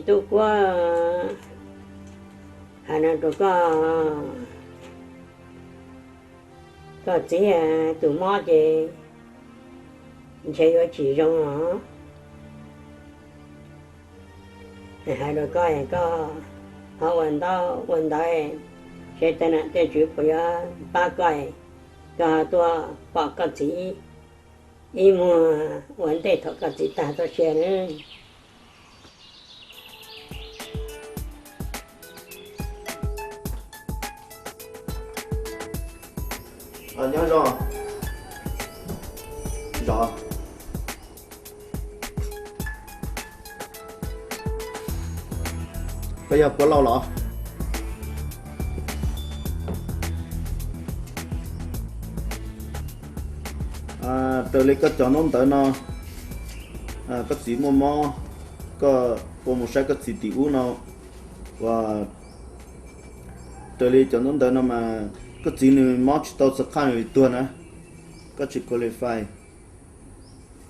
Tub Kuab, hais no rau koj, koj txiv tus mob ces ntshe yuav tsis zoo os. Hais rau koj, koj ho ua ntaub ua ntawv, seb tej nam tej tswv puas yuav pab koj, koj ho tuaj pom koj txiv ib muag ua ntej thaum koj txiv tag txoj sia na. Nyob zoo, zov. Koj yog Puab Lauj los? Raws li koj cov ntaub ntawv no, koj txiv muaj mob, koj ua mus saib koj txiv tim ub no, uas raws li cov ntaub ntawv no mas koj txiv nws mob tsis tau txog qhaj li tuag na, koj tsis qualify.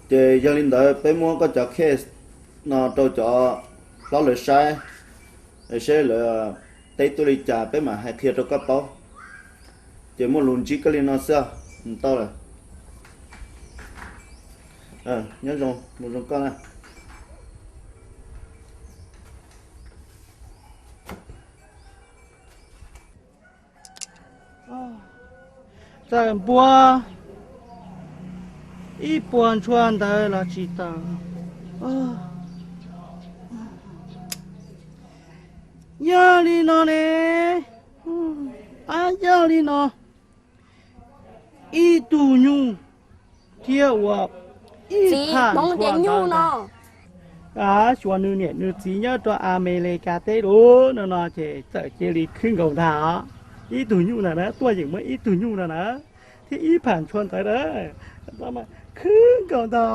Ces yog li ntawd peb muab koj cov case no rau cov hlob lawv saib, seb lawv teb tuaj li cas peb mam hais qhia rau koj paub. Ces muaj lus ntsib koj li no xwb, tau lawm. Nyob zoo, mus zoo koj na. Txawm npua ib puas ntshua ntawd los tsis tau. Yog li no ne, a yog li no, ib tug nyuj thiab ua ib phaj ntshua ntawd. Xyuas nws niam nws txiv nyob rau Amelikas teb lawm no no ces txawm cia li khwb nkaus ntag os. Ib tug nyuj ntag na, tuaj yeem muaj ib tug nyuj ntag na, thiab ib phaj ntshua ntawd na, khwb nkaus ntag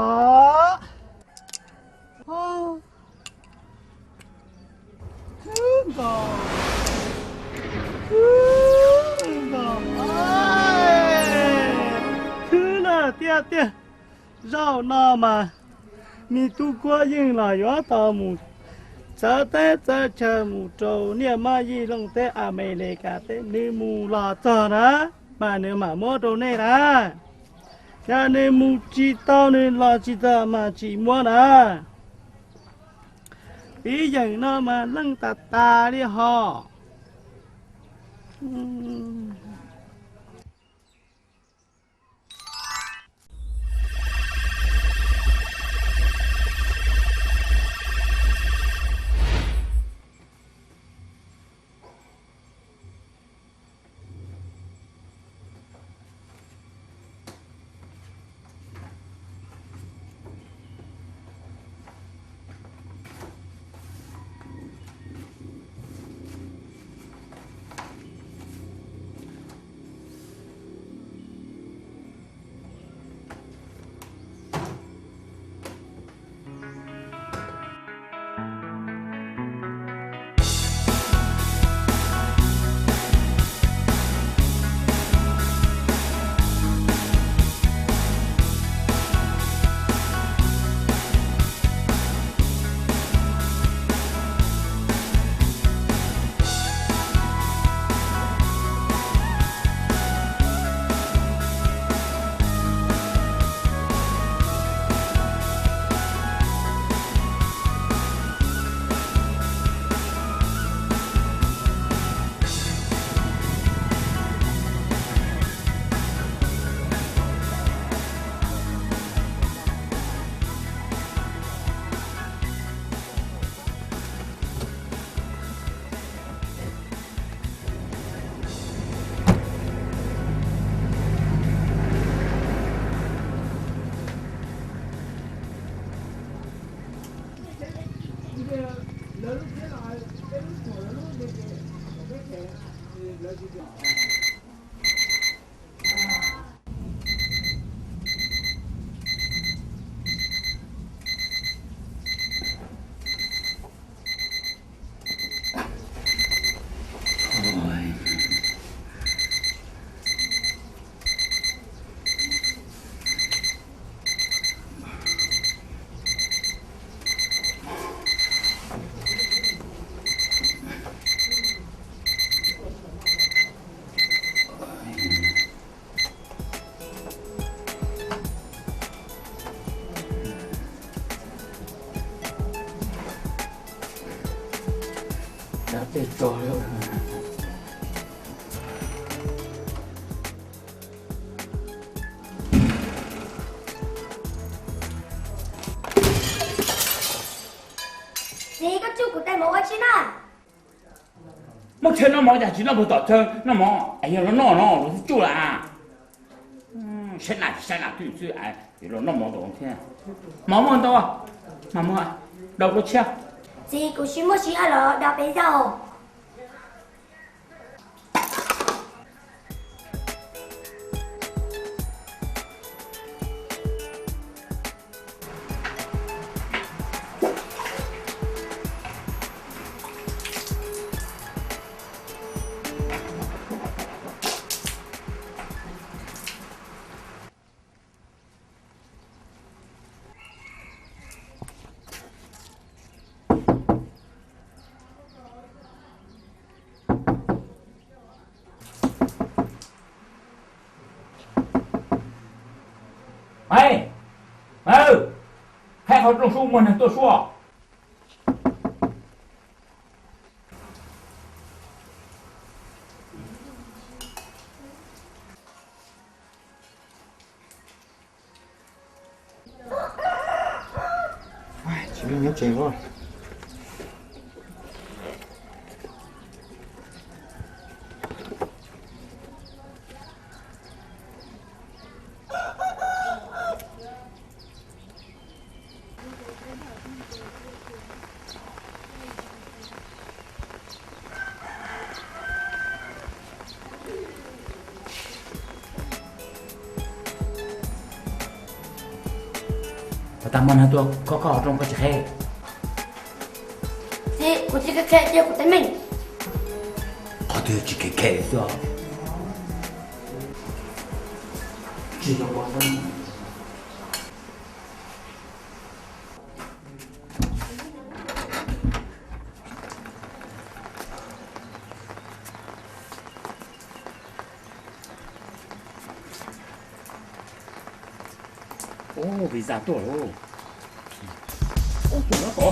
os. Khwb nkaus, khwb nkaus, khwb na tiag tiag. Zaum no mas me tub Kuab yeej los yuav tau mus txawv teb txawv chaw mus rau niaj mab yij looj teb Amelikas teb, nws mus los txog na mas nws mam muab rau nej na. Yog nws mus tsis tau nws los tsis txog mas tsis muab na. Txiv yeem no mas leej tas tas li hos. Txiv, koj tsuj kuv tais mov ua tsi na? Muab tshaw noj mov cas tsis noj puag tom tshaw noj mov es yog los noj no los tsuj lawm. Saib nas tsis saib nas twj xwb, yuav los noj mov tom thiab. Mov muaj ntau, mas muab daus dua tshiab. Txiv, kuv tsis muaj siv, los daus peb zaug. Maiv, Maiv, hais qhov rooj sub muag neeg tuaj suab. Tsis nyob tsev os. Puas tas muaj neeg tuaj khob khob rooj koj tsis qheb? Txiv, kuv tsis khev khev, cia kuv teeb meem. Qhov twg tsis khev khev xwb. Tsis yog. Ub, visa tuaj lawm. Ub, tus no ko.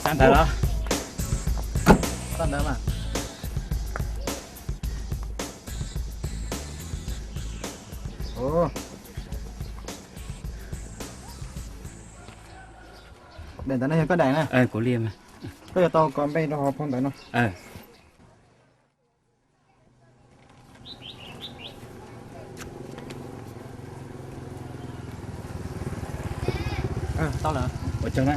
Xav ntawd los? Xav ntawd mas. Daim ntawd no yog koj daim na? Kuv li mas. Koj yuav tau kos npe rau hauv phau ntawv no. Tau lawm. Ua tsaug na.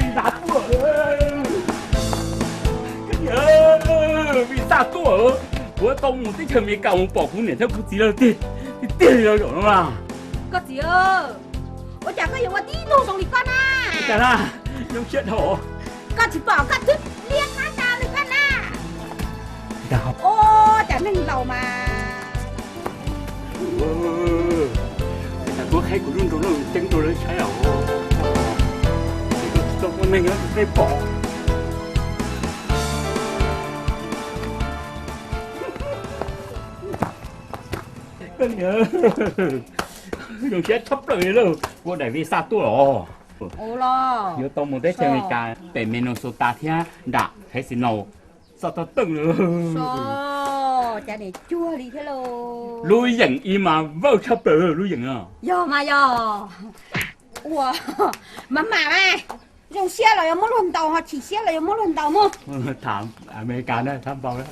Visa tuaj, visa tuaj, kuv tau mus teb chaws Amelikas mus pom kuv niam thiab kuv txiv lawv tiag tiag li zaum no na. Koj txiv, ua cas koj yuav ua tib tug zoo li koj na? Cas na, zoo siab dhau. Koj tsis pom koj twb liab qab ntag li koj na. Ua cas neeg laus mas. Kuv qhaib kuv lub nroog no ceeb rau lawv saib os. Tsis tau poj neeg tej pom. Koj niam, zoo siab tshaj plaws li lauj, ua daim visa tuaj los. Yuav tau mus teb chaws Amelikas pem Minnesota thiab nram Fresno, txog tau teej lawm. Cas niam cuag li thiab lauj. Lub yeem ib mas vawj tshaj plaws lub yeem no. Yog mas yog. Ua, mas mam mas, zoo siab los yuav muab luag ntaus, ho chim siab los yuav muab luag ntaus mus. Tham Amelikas na, tham npaum na.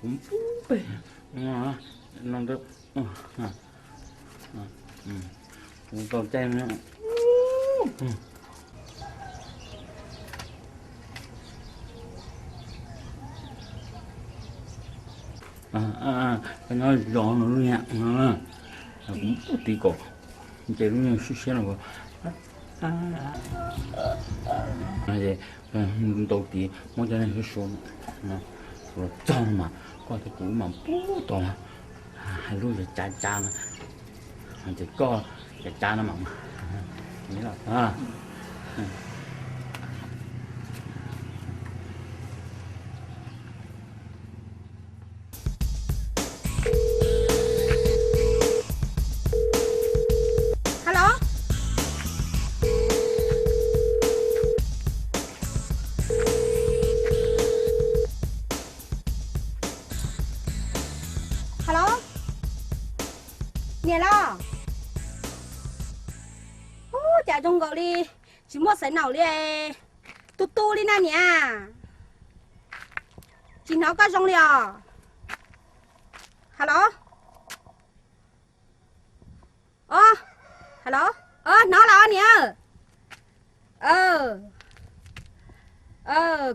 Kuv pub pem no ntawd. Cai, koj nyob zov no lub niag, kuv tiv kom ces lub niag siab siab no. Ntau tiv muab cov niag suab suab los txog no mas koj thiab kuv mas pub tau hais lub cav cav no, ces koj cav cav no mas. Hello. Hello. Niam los? Ub, cas zoo nkaus li tsis muaj xaiv naum li, tu tu li na niam. Tsis hnov koj zoo li os. Hello. Os, hello. Os, hnov los niam.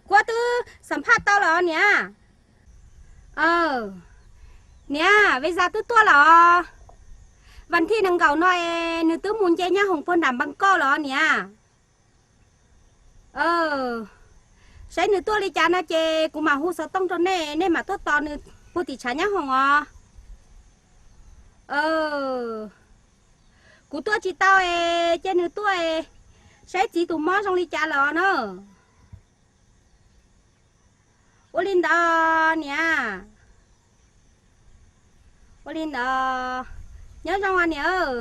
Kuv twb xam phaj tau los niam. Niam, visa twb tuaj los. Vas thij nees nkaum no es nws twb mus nce nyab hoom puag nram Npas Kauj los niam. Saib nws tuaj li cas no ces kuv mam hu xov tooj rau nej, nej mam tuaj tos nws puag tim tshav nyab hoom os. Kuv tuaj tsis tau es cia nws tuaj es saib txiv tus mob zoo li cas los na. Ua li ntawd niam. Ua li ntawd, nyob zoo os niam.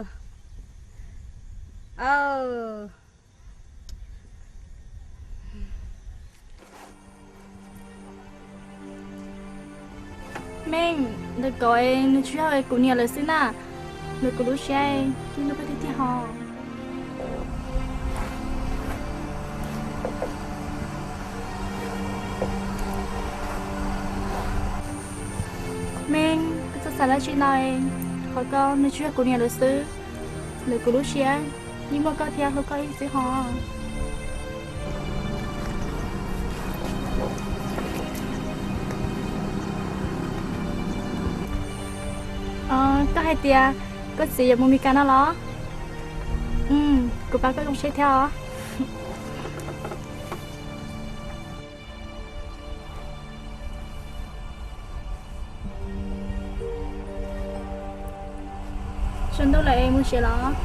Meej, ntawm koj nws tsis yog kuv niam lawm xwb na, ntawm kuv lub siab yeej nrog koj tiag tiag hos. Meej, koj txhob xav dab tsi ntau, qhov ko nws tsis yog kuv niam lawm xwb, ntawm kuv lub siab yeej muaj koj thiab hlub koj ib txwm hos. Koj hais tias koj txiv yuav mus Mes Kas no los? Kuv pab koj zoo siab thiab os. Sab ntuj lawm es mus tsev los?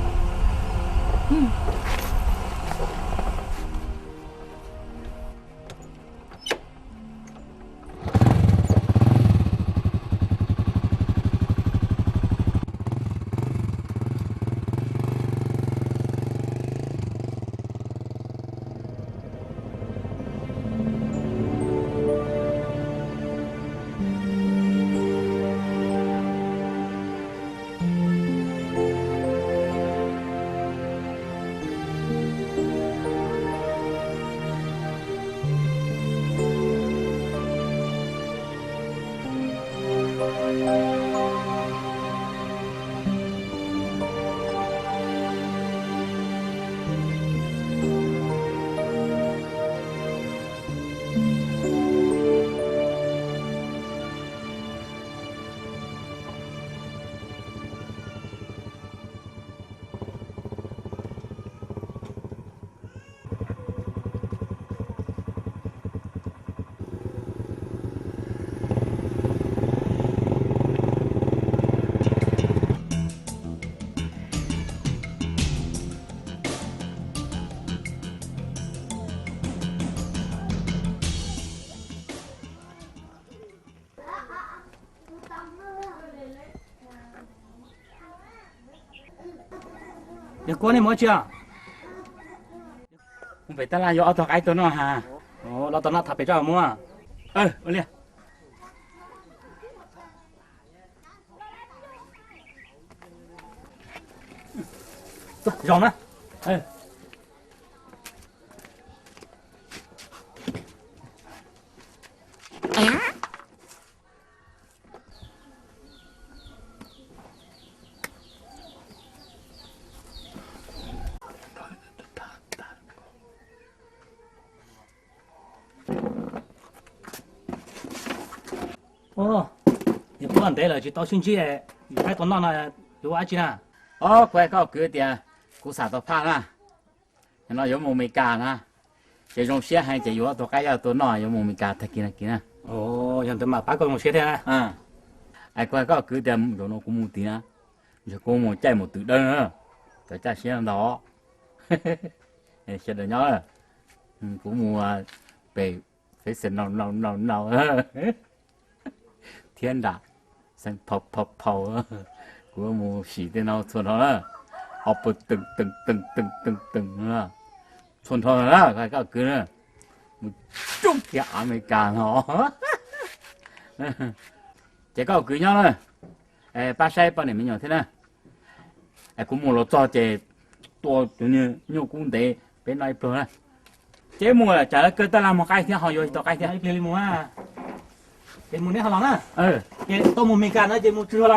Yog kuv nej mus tsi? Mus pem tab laj yuav ob tog qaib tuaj noj ha. Los tom no tham pem tso muab. Ua li. Zoo na. Os, niam pog ntev lawm tsis tau sib ntsib, yuav qaib tua noj no yuav ua dab tsi na? Os, kuv hais koj kwv tias kuv xam tau phaj na, no yuav mus Amelikas na, ces zoo siab heev ces yuav tua qaib tua noj yuav mus Amelikas tag kis no kis na. Yog ntawd mas pab koj zoo siab thiab. Es kuv hais koj kwv tias zaum no kuv mus tid na, ntshe kuv mus caij mus twm dawb na, cov caj siab ntau. Sawv daws nyob, kuv mus pem festival no no no thiab nram xeev phau phau phau, kuv mus sim tej no txhua nrho na, ho pw teem teem teem teem teem teem txhua nrho na, koj kwv na, mus coob kiag Amelikas no. Ces koj kwv nyob na, pab saib poj niam me nyuam thiab na. Kuv mus los txog ces tua tus nyuj kub ntev peb noj ib pluag na. Ces mus tsam lawv kawg taj laj mus qaib thiab ho yuav tau qaib thiab. Ib pliag li mus, ces mus neb ho los na. Ces tau mus Amelikas no ces mus tsis los na.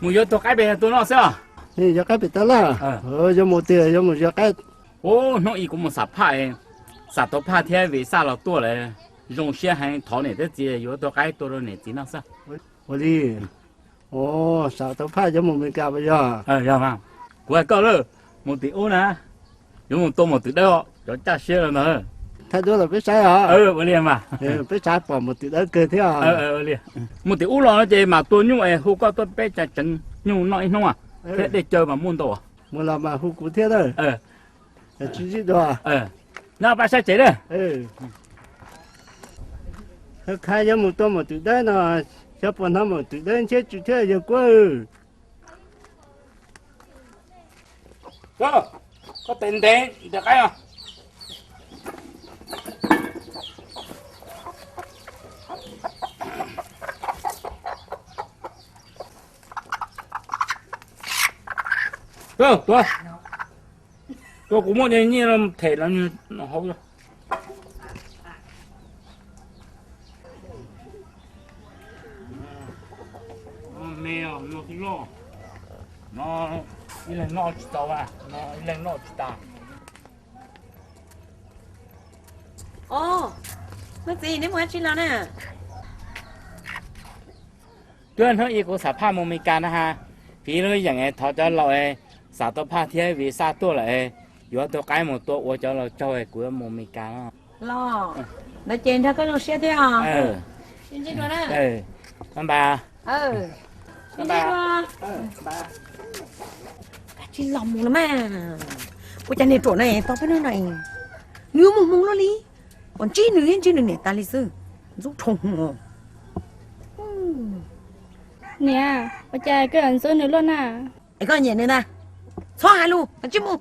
Mus yuav tua qaib pem tua noj xwb os. Yuav qaib pem tab laj, yuav mus tiag yuav mus yuav qaib. Ub, hnub ib kuv mus xam phaj, xam tau phaj thiab vim xaj los tuaj lawm, zoo siab heev, thov niam thiab txiv yuav tua qaib tua rau niam txiv noj xwb. Ua li, xam tau phaj yuav mus Amelikas puas yog? Kuv hais koj lawm, mus tim ub na, yuav mus tua maum twm dawb, cov caj siab los ntag. Thaij duab los peb saib os. Ua li mas, peb saib pom maum twm dawb kawg thiab. Mus tim ub los no ces mam tua nyuj es hu koj tuaj peb tsev tseev nyuj noj ib hnub thiab dej cawv mas muaj ntau. Mus los mas hu kuv thiab na. Tsis ntsib dua. Nyob pab saib tsev na. Khawb khawb yuav mus tua maum twm dawb no, xyov puas hnov maum twm dawb ntshiab tsw thiab yawg Kuab. Koj tes ntev ntes qaib os. Tuav, tuav, kuv muab nyiaj them no hauv. Me no twb loj, no ib leeg noj tsis tau, no ib leeg noj tsis tas. Os, leej txiv, neb mus dab tsi los na? Twb hnub ib kuv xam phaj mus Amelikas na ha, fiv lub yeem thov cov laus xam tau phaj thiab vim xaj tuaj lawm, yuav tua qaib mus tua ua cov laus tsaug es kuv yuav mus Amelikas no. Los, ntawd ces nrog koj zoo siab thiab os. Npaj, kav tsij los mus los mas. Ua cas niag ruam na tau peb hnub no nws yuav mus hmoo luaj li, pom ntsib nws thiab ntsib nws niam tas li xwb. Ntxub dhau. Niam, ua cas koj yuav ntxub nws luaj na? Es koj nyiam nws ntag, txhob hais lus, kav tsij mus.